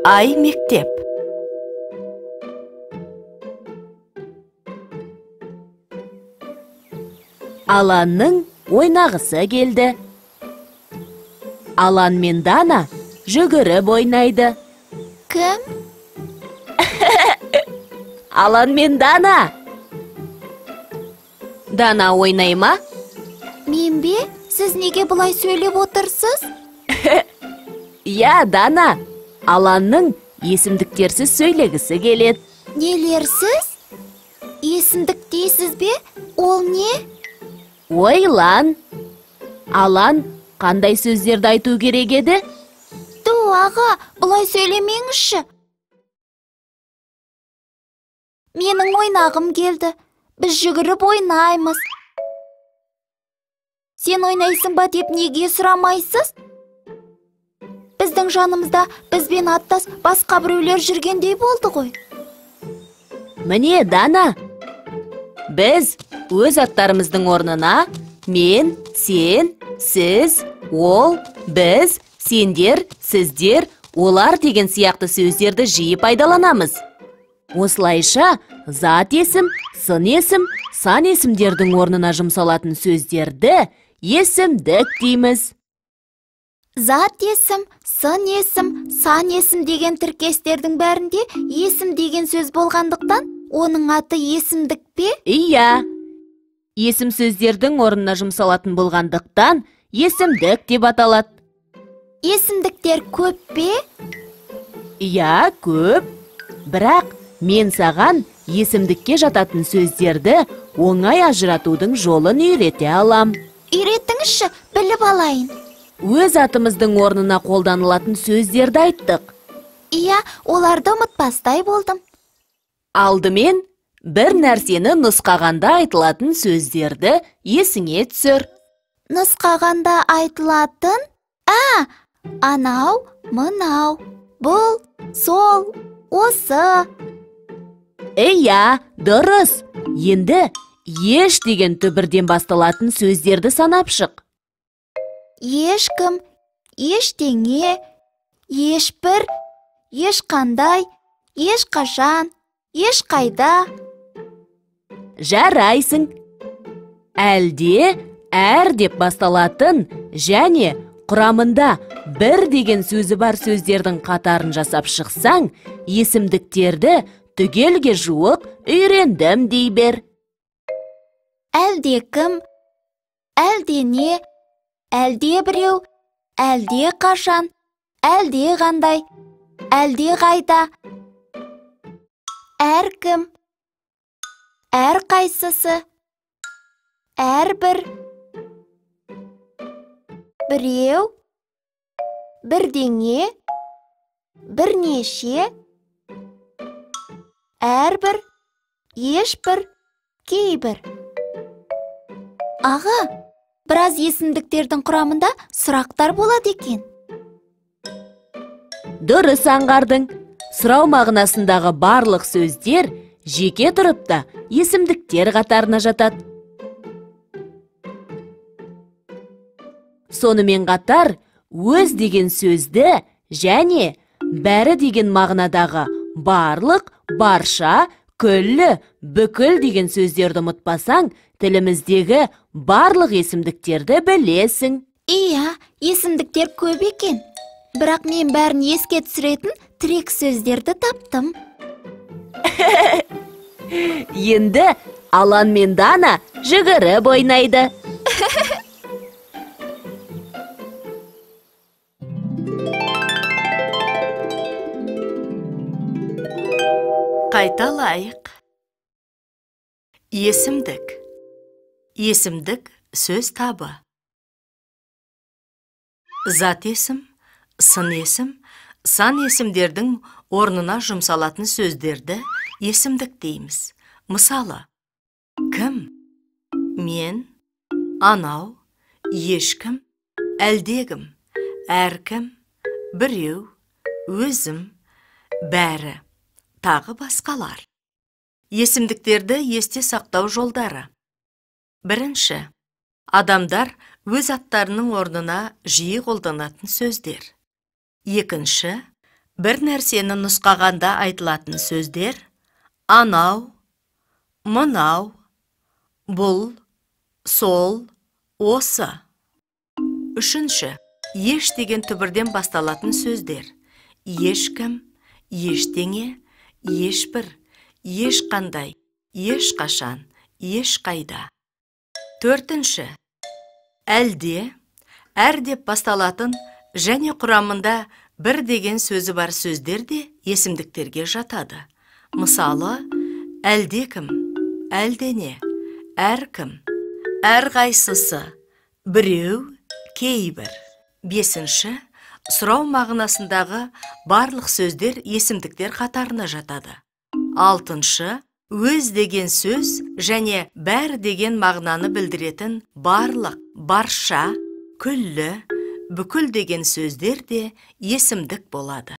Ай мектеп. Аланның ойнағысы келді. Алан мен Дана жүгіріп ойнайды. Кім? Алан мен Дана. Дана ойнай ма? Мен бе? Сіз неге бұлай сөйлеп отырсыз? Иә, Дана. Аланның есімдіктерсіз сөйлегісі келеді. Нелерсіз? Есімдік дейсіз бе? Ол не? Ойлан. Алан қандай сөздерді айту керек еді? Ту, аға, бұлай сөйлемеңізші. Менің ойнағым келді. Біз жүгіріп ойнаймыз. Сен ойнайсың ба деп неге сұрамайсыз? Біздің жанымызда бізбен аттас басқа біреулер жүргендей болды ғой. Міне, Дана. Біз өз аттарымыздың орнына мен, сен, сіз, ол, біз, сендер, сіздер, олар деген сияқты сөздерді жиі пайдаланамыз. Осылайша зат есім, сын есім, сан есімдердің орнына жұмсалатын сөздерді есімдік дейміз. Зат есім, сын есім, сан есім деген тіркестердің бәрінде есім деген сөз болғандықтан, оның аты есімдік пе? Иә. Есім сөздердің орнына жұмсалатын болғандықтан, есімдік деп аталады. Есімдіктер көп пе? Иә, көп. Бірақ мен саған есімдікке жататын сөздерді оңай ажыратудың жолын үйрете алам. Үйретіңізші, біліп алайын. Өз атымыздың орнына қолданылатын сөздерді айттық. Иә, оларды ұмытпастай болдым. Алдымен бір нәрсені нұсқағанда айтылатын сөздерді есіңе түсір. Нұсқағанда айтылатын? А, анау, мынау, бұл, сол, осы. Иә, дұрыс. Енді еш деген түбірден басталатын сөздерді санап шық. Ешкім, ештеңе, ешбір, ешқандай, ешқашан, ешқайда. Жарайсың. Әлде, әр деп басталатын және құрамында бір деген сөзі бар сөздердің қатарын жасап шықсаң, есімдіктерді түгелге жуық үйрендім дей бер. Әлде кім, әлде не, әлде біреу, әлде қашан, әлде қандай, әлде қайда. Әркім, әр қайсысы, әрбір, біреу, бірдеңе, бірнеше, әрбір, ешбір, кейбір. Аға, біраз есімдіктердің құрамында сұрақтар болады екен. Дұрыс аңғардың. Сұрау мағынасындағы барлық сөздер жеке тұрып та есімдіктер қатарына жатады. Сонымен қатар, өз деген сөзді және бәрі деген мағынадағы барлық, барша, күллі, бүкіл деген сөздерді ұмытпасаң, тіліміздегі барлық есімдіктерді білесің. Иә, есімдіктер көп екен. Бірақ мен бәрін еске түсіретін тірек сөздерді таптым. Енді Алан мен Дана жүгіріп ойнайды. Қайталайық. Есімдік. Есімдік сөз табы. Зат есім, сын есім, сан есімдердің орнына жұмсалатын сөздерді есімдік дейміз. Мысалы, кім, мен, анау, ешкім, әлдегім, әркім, біреу, өзім, бәрі, тағы басқалар. Есімдіктерді есте сақтау жолдары. Бірінші, адамдар өз аттарының орнына жиі қолданатын сөздер. Екінші, Бір нәрсені нұсқағанда айтылатын сөздер анау, мынау, бұл, сол, осы. Үшінші, еш деген түбірден басталатын сөздер. Ешкім, ештеңе, ешбір, ешқандай, ешқашан, ешқайда. Төртінші, әлде, әр деп басталатын және құрамында бір деген сөзі бар сөздер де есімдіктерге жатады. Мысалы, әлдекім, әлдене, әркім, әрқайсысы, біреу, кейбір. Бесінші, сұрау мағынасындағы барлық сөздер есімдіктер қатарына жатады. Алтыншы, өз деген сөз және бәр деген мағынаны білдіретін барлық, барша, күллі, бүкіл деген сөздер де есімдік болады.